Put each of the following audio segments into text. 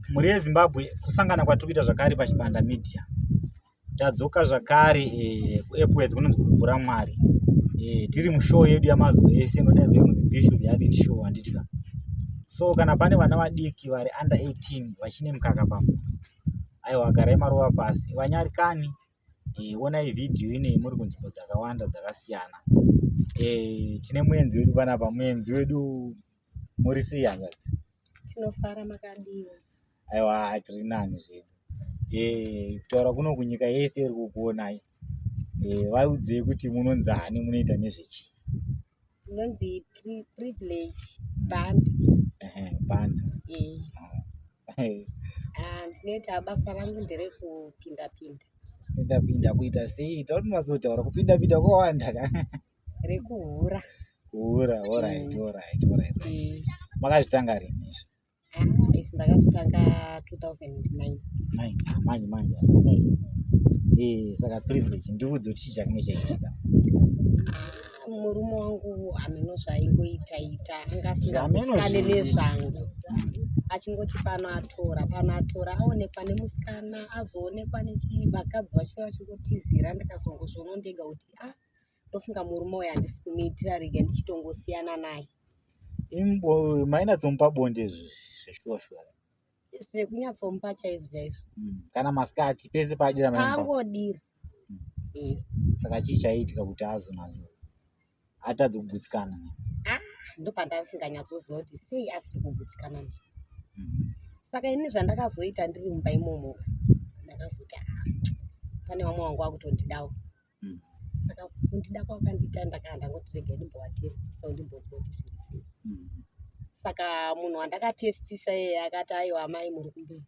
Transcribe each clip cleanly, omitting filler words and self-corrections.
Mhuri yeZimbabwe kusangana kwatiri kuita zvakare paChibanda Media. Tadzoka zvakare eh, kuEpworth kunonzi kudombo raMwari. Eh, tiri mushow yedu yamazuva ese inodaidzwa inonzi Bishu Reality Show handiti ka. So kana pane vana vadiki vari under 18 vachine mukaka pamwe, aiwa garai marova pasi vanyarikani eh, onai vhidhiyo inei muri kunzvimbo dzakawanda dzakasiyana. Eh, tine muenzi wedu panapa, muenzi wedu muri sei hanzvadzi? Tinofara makadiwa. Aiwa tiri nani zvedu. Eh, kutaura kuno kunyika yese iri kukuonai. Eh, vaudzei kuti munonzani munoita nezvechii? Ndinonzi Privilege Banda. Ehe, Banda. Eh. Ah, ndinoita basa rangu nderekupinda pinda. Pinda pinda kuita sei? Taura unatsotaura kupinda pinda kwawanda ka. Rekuhura. Kuhura, alright, alright, alright. Makazvitanga rini izvi? Ah, izvi ndakazvitanga 2009. Nine, ah, manje manje. Eh, saka Privilege ndiudze kuti chii chakange chaitika. Ah, murume wangu hameno zvaingoita ita anga Hameno asingagutsikane zvii. nezvangu achingoti pano atora pano atora aonekwa nemusikana azoonekwa nechi vakadzi vacho vachingotizira ndikazongozviona ndega kuti ah ndofunga murume uyu handisi kumuitira rega ndichitongosiyana naye. Imbo mainatsomupa bonde zveshuwa shuwa. Zvekunyatsomupa chaizvo chaizvo. Kana masikati pese paadira maimupa. Paangodira. Eh. Saka chii chaiitika kuti azonatso atadze kugutsikana ne? Ah, ndopandasinganyatsoziva kuti sei asiri kugutsikana ne. Saka ini zvandakazoita ndiri mumba imomo ndakazoti ah, pane vamwe vangu vakutondidawo. Saka kundida kwakandiita ndakanga ndangoti regai ndimbovatestisa ndimbonzwa kuti zviri sei. Saka munhu wandakatestisa iyeye akati aiwa amai muri kumberi.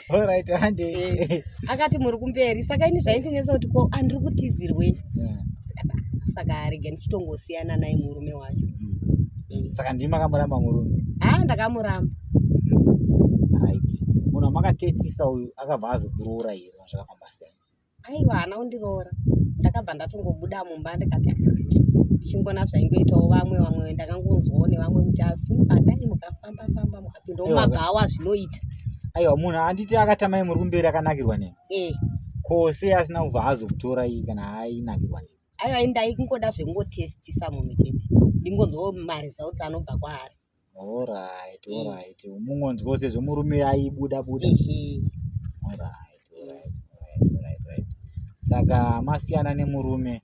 Alright, hande. Akati muri kumberi. Saka ini zvaindinetsa kuti ko andiri kutizirwei. Saka rega ndichitongosiyana naye murume wacho. Saka ndimi makamuramba murume? Ah, ndakamuramba. Right. Munhu wamakatestisa uyu akabva azokuroora here kana zvakafamba sei? Aiwa haana kundiroora. Ndakabva ndatongobuda mumba ndikati ah, ndichingona zvaingoitawo vamwe vamwe ndakangonzwawo nevamwe kuti asi mukadai mukafamba famba mukapindawo Aiwa, mumabhawa zvinoita. Aiwa munhu handiti akatamai muri kumberi akanakirwa nemi. Eh. Ko sei asina kubva azokutorai kana ainakirwa nemi? Aiwa ini ndaikungoda zvekungotestisa munhu chete. Ndingonzwawo maresults anobva kwaari. Alright, alright. Mungonzwawo sezvo murume aibuda buda. Ehe. Alright, alright, alright, alright, right. Saka masiyana nemurume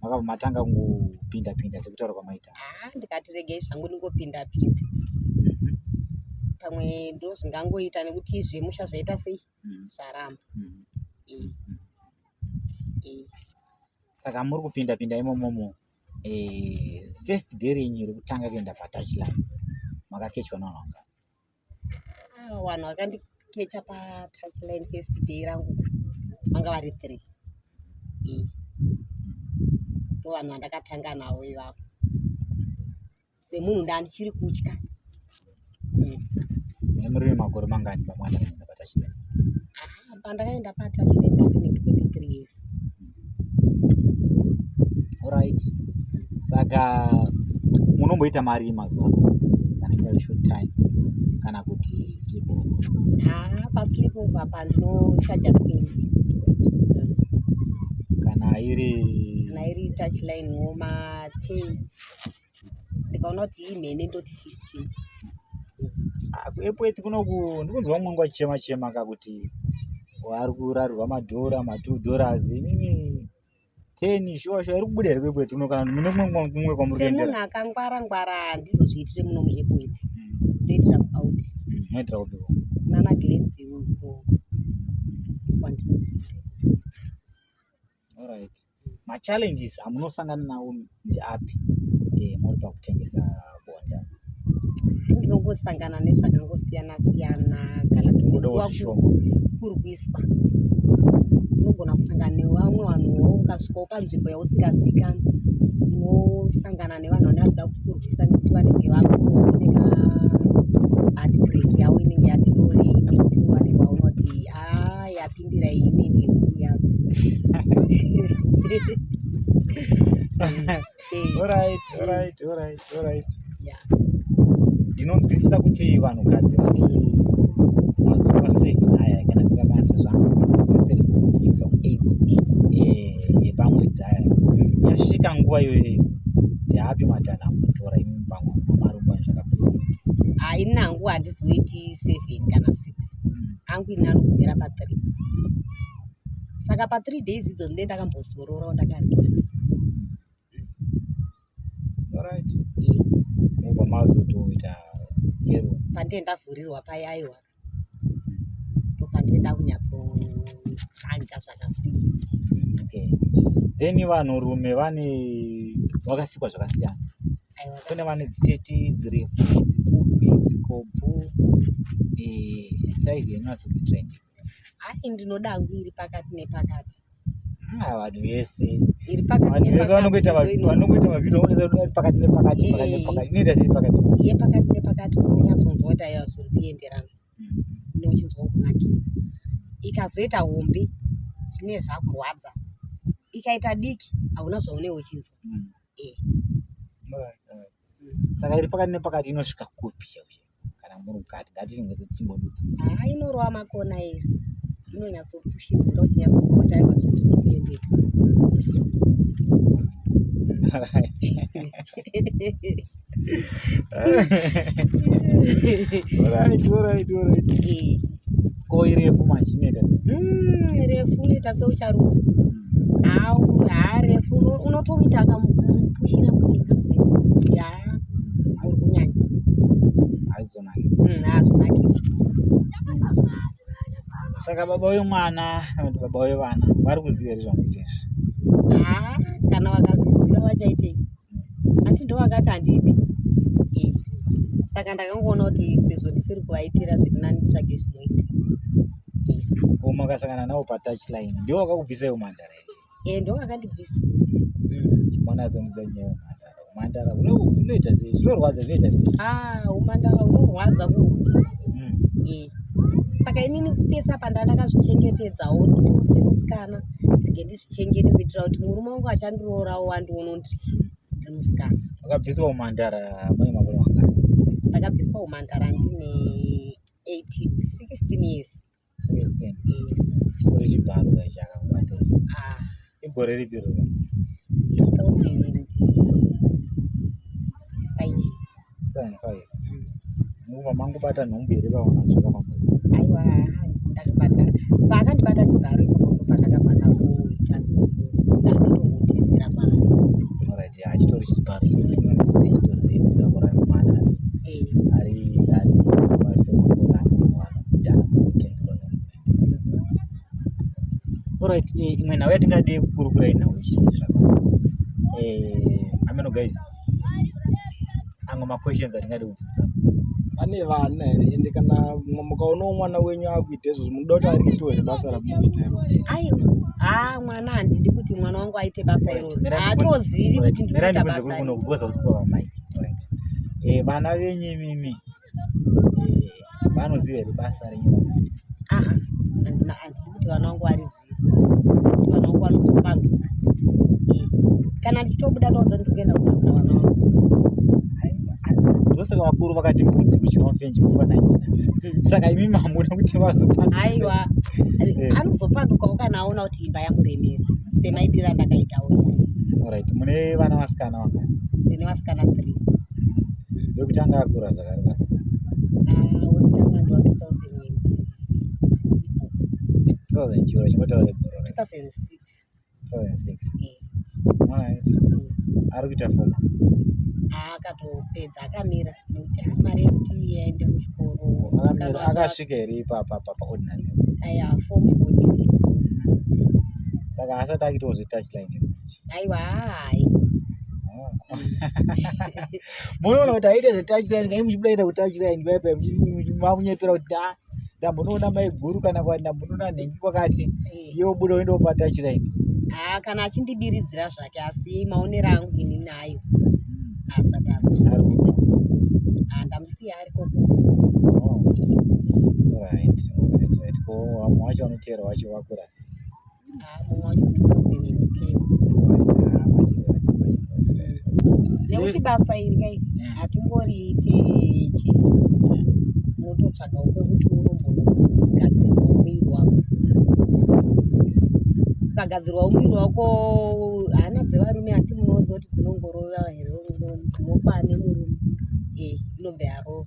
makabva matanga kungopinda pinda sekutaura kwamaita. Ah, ndikati regei zvangu ndingopinda pinda. Pamwe ndozvingangoita nekuti zvemusha zvaita sei? Zvaramba. Eh. Eh. Saka muri kupinda pinda imomomo eh, first day renyu rekutanga kuenda patouchline makakechwa navanhu vangani? Ah, vanhu vakandikecha patouchline first day rangu vanga vari 3. Eh. Ndo vanhu vandakatanga navo ivavo. Semunhu ndandichiri kutya. Muri nemakore mangani pamwana kuenda patouchline? Ah, pandakaenda patouchline ndandine 23 years. Alright. Saka munomboita mari mazuva ano kana ingave short time kana kuti sleepover? Ah, pasleepover pa ndinochaja 20. Kana iri Kana iri touchline wo ma 10. Ndikaona kuti imhene ndoti 15. Ah, kuEpworth kunoku ndikunzwa mumwe wangu achichema chema ka kuti vari kurarirwa madhora ma 2 dollars inini 10 shuwa shuwa iri kubuda here kuEpworth kuno kana mune kumwe kumwe kwamuri Semunhu kuendera? akangwara ngwara handizozviitire muno muEpworth. Ndoitira kuout. Munoitira kupiko? Nana Glenview uko kwandinopinda. Alright. Machallenges amunosangana nawo ndeapi eh, muri pakutengesa bonda? Ndinongosangana nezvakangosiyana siyana kana dzimwe Ngodawo nguva zvishoma. kurwiswa. Unogona kusangana nevamwe vanhuwo ukasvikawo panzvimbo yausingazikanwi unosangana nevanhu vanenge vachida kukurwisa nekuti vanenge vakuoneka heartbreak yavo inenge yati rorei nekuti vanenge vaona kuti haa yapindira iyi inenge yadzo. Alright, alright, alright, alright. Yeah. Ndinonzwisisa kuti vanhukadzi vane mazuva 7 aya, kana sikakanzi zvangu 7, 6 or 8 epamwedzi aya. Yasvika nguva iyoyo, ndeapi matanho amunotora imi pamwe marumbani zvakapedza? Ah, ini hangu handizoiti 7 kana 6. Angu ini anogumira pa3. Saka pa3 days idzo ndinenge ndakambozororawo, ndakarelax. Alright. Mobva mazotoita kero? Pandee ndavhurirwa pai, aiwa, ndopandee ndakunyatsotanga zvakasimba. Okay, then vanhurume vane vakasikwa zvakasiyana. Aiwa. Kune vane dzitete, dzirefu, dzipfupi, dzikobvu. Saizi yenyatsokuitira indi? Ai, ndinoda hangu iri pakati nepakati. Ah, vanhu vese Iri pakati vanhu vese nepakati. vanongoita vanongoita mavhidhiyo, vanoita pakati nepakati, pakati nepakati. Inoita sei pakati nepakati? Yepakati nepakati unonyatsonzwa kuti aiwa, zviri kuenderana neuchinzwa kunakira. Ikazoita hombe, zvinenge zvakurwadza. Ikaita diki, hauna zvaunenge uchinzwa. Alright. Saka iri pakati nepakati inosvika kupi chaipo chaipo kana muri mukati? Ngatichinge tichimbodudza. Haa, inorova makona ese, inonyatsopushidzira, uchinyatsonzwa kuti aiwa, zvinhu zviri kuendeka. Alright. Ko irefu manje inoita sei? Refu unoita seucharudza. Hau, haa, refu unotoita akamupushira mudenga kudai, ya, uri kunyanya. Haizonakidza. Hazvinakidzi. Saka baba wemwana kana kuti baba wevana vari kuziva here zvamunoita izvi? Haa, kana vakazviziva vachaitei? Handi ndo vakati handiite? Saka ndakangoona kuti sezvo ndisiri kuvaitira zviri nani, nditsvage zvinoita. Ko makasangana navo patouchline, ndivo vakakubvisai umhandara here? E, ndo vakandibvisa. Chimonatso nyaya yeumhandara. Umhandara unoita sei? Zvinorwadza, zvinoita sei? Ah, umhandara unorwadza kuubvisa. Saka inini pese apa ndandakazvichengetedzawo, nditiwo semusikana rege ndizvichengete kuitira kuti murume wangu achandiroorawo wandionawo ndiri chii, ndiri musikana. Wakabviswa umhandara mune makore mangani? Ndakabviswa umhandara ndine 18, 16 years. 16? Eh. Chitori chibharo chakakubata? Ah. Igore ripi roro? 2005. 2005. Mubva mangobata nhumbu here paona zvakafamba? Aiwa, ndakabata paakandibata chibharo ipapo, ndo pandakabva ndakuita ndakatombotizira kwaari. Alright, achitori chibharo, inonzi chitori rape, kurara mwana ari pasi pemakore anowana kuti anotenderwa nehurumende. Alright, imwe nhau yatingade kukurukura inhau ichi zvakare. Ameno guys, amwe maquestions atingade kubvunza. Ane vana here? Ende kana mukaonawo mwana wenyu akuita izvozvo, munoda kuti ariitewo here basa ramukuita iroro? Aiwa, haa, mwana handidi kuti mwana wangu aite basa iroro. Haatozivi kuti ndiri kuita basa kuno iri. kugoza kuti pamike. Alright. Vana venyu imimi vanoziva here basa renyu ramunoita? Aa, handina, handidi kuti vana vangu varizive, nekuti vana vangu vanozopanduka. Kana ndichitobuda ndoudza ndiri kuenda kubasa vana vangu. Ndosaka vakuru vakati mbudzi kudya mufenje kufa nanyina. Saka imi mamuna kuti vazopanduka? Aiwa, anozopandukawo kana aona kuti imba yamuremera semaitiro andakaitawo iyayo. Alright, mune vana vasikana vangani? Ndine vasikana 3. Wekutanga akura zvakare basa? Ah, wekutanga ndiwa 2000 2000 chiro chimbotaura igore? 2006. 2006. Eh. Alright. Ari kuita foma? Akatopedza, akamira nekuti mari yekuti aende kuchikoro, musikana Akamira, wacho. akasvika here ipapa paordinary level? Aya, form 4 chete. Saka asati akuitawo zvetouchline here? Aiwa, haaiti. Munoona kuti aite zvetouchline kai, muchibuda kuenda kutouchline paipai, mamunyepera kuti da ndambonoona mai guru kana kwati ndambonoona nhengi kwakati, iye wobuda woendawo patouchline? Haa, kana achindibiridzira zvake, asi maonero angu inini, aiwa, asati akuzviita. Ari kupi? Ah, ndamusiya ariko. Oh, alright. Ko vamwe vacho vanoteera vacho vakura sei? Ah, mumwe wacho 2010. Alright, ah, vachiri vadiki, vachiri vadiki. Nekuti basa iri kai Hatingoriite chi unototsvagawo kwekuti unombogadzirwawo muviri wako. Ukagadzirwawo muviri wako hana dzevarume hanti munoziva kuti dzinongorova here unonzi pane murume eh inobva yarova.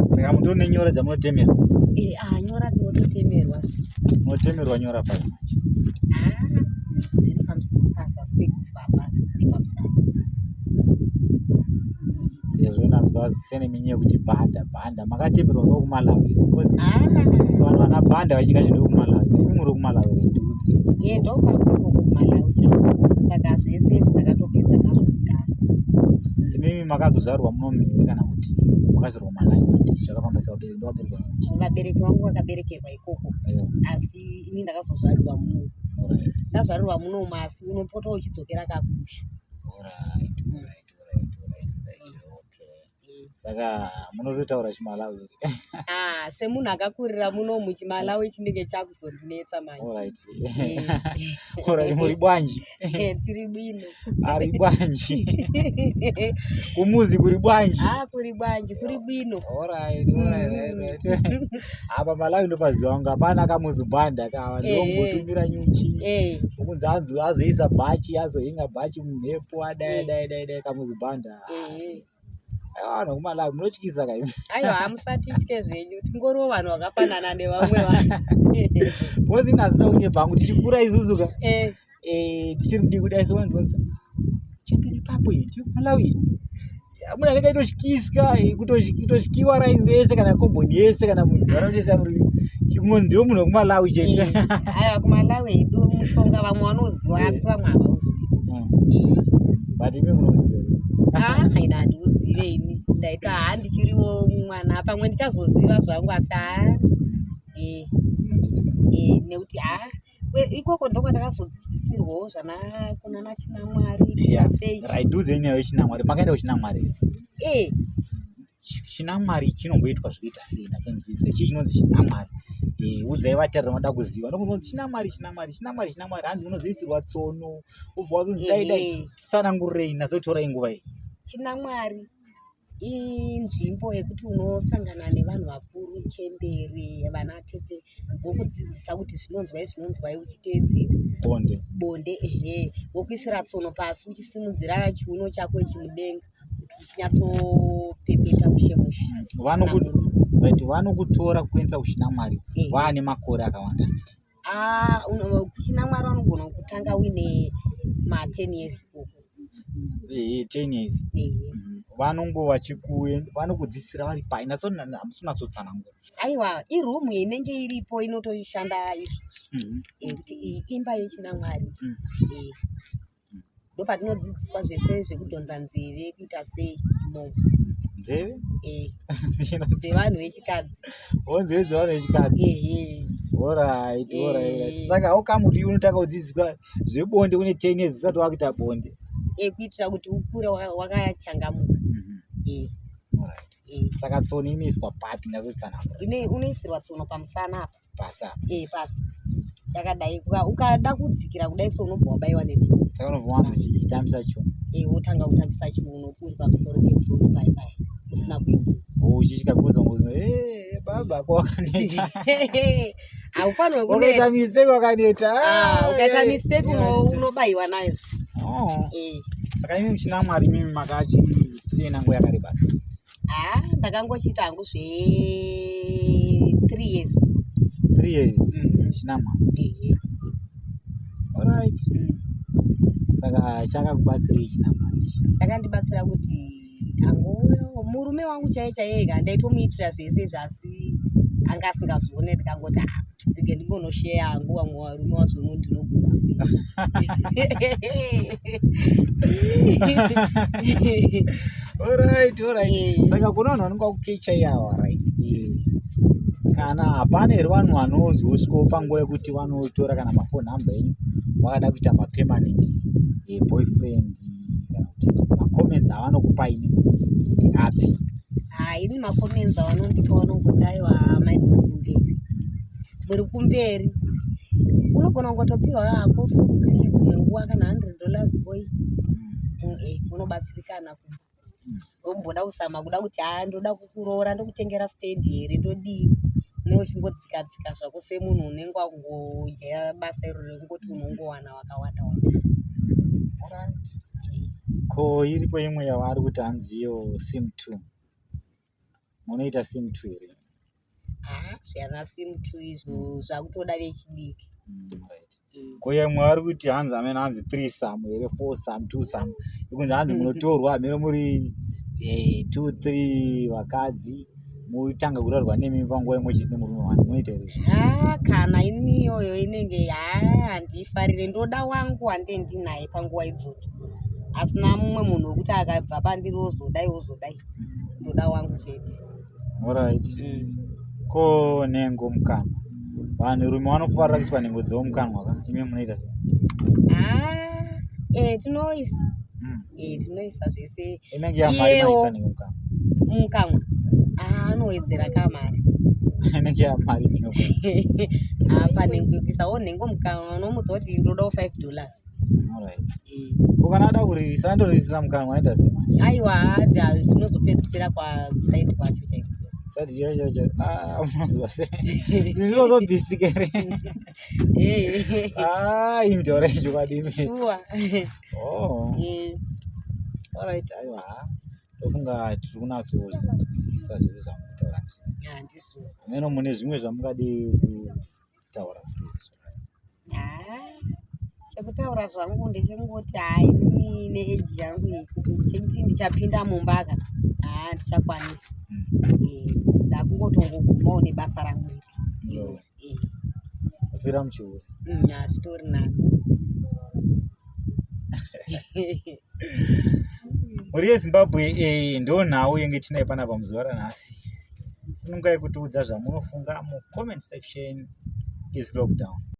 Saka mutori nenyora dzamunotemerwa? Eh, ah, nyora tinototemerwa zve. Munotemerwa nyora pai manje? Ah, dziri pazasi pekufa apa nepamusana. Sezvo ndanzwa sene yekuti bhanda bhanda makatemerwa ndokumalawi here? Because Ah. vanhu vana bhanda vachinga chinhu ndokumalawi. Imi muri kumalawi here? Ndiudze. Ye ndokwangu kumalawi chaiko. Saka zvese izvi ndakatopedza nazvo kudhara. Imimi makazozvarwa muno here kana kuti makazvarwa kumalawi kuti zvakafamba sei vabereki ndovabereki venyu? Vabereki vangu vakaberekerwa ikoko Aiwa. asi ini ndakazozvarirwa muno. Alright. Ndazvarirwa munomu asi unopota uchidzokera kakusha. Alright, alright, alright, alright, alright. Okay. Saka munototaura chiMalawi here? Ah, semunhu akakurira munomu chiMalawi chinenge chakuzondinetsa manje. Alright. Eh. Alright, muri bwanji. Tiri bwino. Ari bwanji. Kumuzi kuri bwanji. Ah, kuri bwanji, kuri bwino. Alright, alright, alright. Apa Malawi ndopaziva wangu hapana kamuzi bhanda kawa ndombotumira nyuchi. Eh, Ukunzi anzi azoisa bhachi azohinga bhachi mumhepo adai dai dai dai kamuzi bhanda. eh. Aiwa vanhu vekuMalawi munotyisa ka imi. Aiwa hamusatitye zvenyu, tingoriwo vanhu vakafanana nevamwe vanhu. Because ini hazina kunyepa hangu tichikura isusu ka. Eh, Eh, tichiri mudiki kudai so wanzi wanzi chembere ipapo iyi ndeyekuMalawi iyi. Munhu anenge aitotyiswa kutotyiwa raini rese kana komboni yese kana munharaunda yese yamuri kungonzi ndiwe munhu wekuMalawi chete. eh. Aiwa kuMalawi hedu mushonga vamwe vanoziva asi vamwe havauzivi. Eh. But imi munoziva. Ah, ina handiuzive ini. Ndaita haa ndichiriwo mwana pamwe ndichazoziva zvangu asi haa eh, eh, nekuti haa ikoko ndokwandakazodzidzisirwawo zvana kunana chinamwari kuita Yeah. sei. Right, ndiudzei nyaya yechinamwari. Makaenda kuchinamwari here? Eh, Chinamwari chinomboitwa zvekuita sei? Ndatsonzwise. Chii chinonzi chinamwari? Eh, udzai vatariri vanoda kuziva. Ndokunonzi chinamwari, chinamwari, chinamwari, chinamwari. Hanzi unozoisirwa tsono. Wobva wazonzi dai dai. ehe. Tsanangurirei, natsotorai nguva iyi. Chinamwari inzvimbo yekuti unosangana nevanhu vakuru, chembere, vana tete vokudzidzisa kuti zvinonzwai zvinonzwai uchiteedzera. Bonde. Bonde ehe, vokuisira tsono pasi uchisimudzira chiuno chako ichi mudenga kuti uchinyatsopepeta mushe mushe. Right, vanokutora kuendesa kuchinamwari Eh. vaane makore akawanda sei? Ah, kuchinamwari vanogona kutanga uine ma 10 years ikoko. Eh, 10 years. Ehe. Vanongo vanokudzidzisira vari pai hamusi kunyatsotsanangura. Aiwa, irumu inenge iripo inotoshanda izvozvo. Eh, kuti iyi imba yechinamwari. Eh. Ndopatinodzidziswa zvese zvekudhonza nzeve kuita sei imomo. Nzeve? Eh, dzevanhu vechikadzi. Oh, nzeve dzevanhu vechikadzi. Ehe. Alright, alright, alright. Eh. Saka how come kuti unotanga kudzidziswa zvebonde une 10 years usati wakuita bonde? Eh, kuitira kuti ukure wakachangamuka. Eh, Alright. eh. Saka tsono inoiswa papi ndatsotsanangura? Unoisirwa tsono pamusana apa. Pasi apa. Eh, pasi. Yakadai ukada kudzikira kudai so unobva wabaiwa netsono. Saka unobva wanzi chitambisa chiuno. Eh, wotanga kutambisa chiuno uri pamusoro petsono pai pai usina kuipa. Uchisvika kuudza ngozi, eh baba ko wakaneta. Haufanirwe Wakaita kuneta. mistake wakaneta. Ah, ukaita mistake Yeah. unobaiwa nayo. Oh. Eh. Saka imi muchinamwari imimi makachisiyana nguva yakareba sei? Ah, ndakangochiita hangu zve 3 years. 3 years Mhm. muchinamwari. Ehe. Alright. Saka chakakubatsirei chinamwari ichi? Chakandibatsira kuti angu murume wangu chaiye chaiye ka ndaitomuitira zvese zvasi anga asingazvione ndikangoti ah rege ndimbonosheya hangu vamwe varume vazvono ndinogona sei. Alright, alright. Eh. Saka kuna vanhu vanenge vakukecha iyava, right? Eh. Kana hapana here vanhu vanozosvikawo panguva yekuti vanotora kana mafoni number enyu vakada kuita mapermanent boyfriend kana kuti macomments avanokupai imi ndeapi? Ah, ini macomments avanondipa vanongoti aiwa mai muri kumberi. Muri kumberi. Unogona kungotopiwa hako for free dzimwe nguva kana $100 boy. Eh, unobatsirikana kumba. Womboda kuzama kuda kuti haa ndoda kukuroora ndokutengera stand here ndodii unenge uchingodzika dzika zvako semunhu unenge wakungojaira basa iro rekungoti unongowana wakawanda wanda. Alright. Ko iripo imwe yavari kuti hanzi iyo sim 2 munoita sim 2 here? Haa zvana sim 2 izvo zvakutoda vechidiki. Right. Ko yemwe vari kuti hanzi amene hanzi threesome here foursome twosome ikunzi hanzi munotorwa hameno muri 2 3 vakadzi mutanga kurarwa nemi panguva imwe chete nemurume wani munoita here izvi? Haa kana ini iyoyo inenge haa handiifarire ndoda wangu wandee ndinaye panguva idzodzo asina mumwe munhu wekuti akabva pandiri ozodai ozodai ndoda wangu chete. Alright. Ko nhengo mukanwa vanhurume vanofarira kuiswa nhengo dzavo mukanwa ka imi munoita sei? Haa eh tinoisa tinoisa zvese Inenge yamari Iyewo. maisa nhengo mukanwa. Mukanwa haa anowedzera kamari. Inenge yamari nhengo. Apa nhengo kuisawo nhengo mukanwa unomuudza kuti ndodawo $5. Alright. Ko kana ada kuririsa andoririsira mukanwa aita sei manje? Aiwa hada tinozopedzisira kwasaidi kwacho chaiko. Sati chiro chiro chiro. Ah, munonzwa sei? Ndinozobvisika here? Eh. Ah, imi taurai chokwadi imi. Shuwa. Oh. Eh. Alright, aiwa. Ndofunga tiri kunatsonzwisisa zvese zvamukutaura. Ah, ndizvozvo. Hameno mune zvimwe zvamungade kutaura futi. Haa, chekutaura zvangu ndechekungoti haa inini neage yangu iyi chekuti ndichapinda mumba ka haa ndichakwanisa. Eh, ndakungotongogumawo nebasa rangu ripi. No. Eh, Kufira muchihure. Hazvitori nani. Mhuri yeZimbabwe ndo nhau yenge tinayo panapa muzuva ranhasi. Sunungai kutiudza zvamunofunga mucomment section. Is lockdown.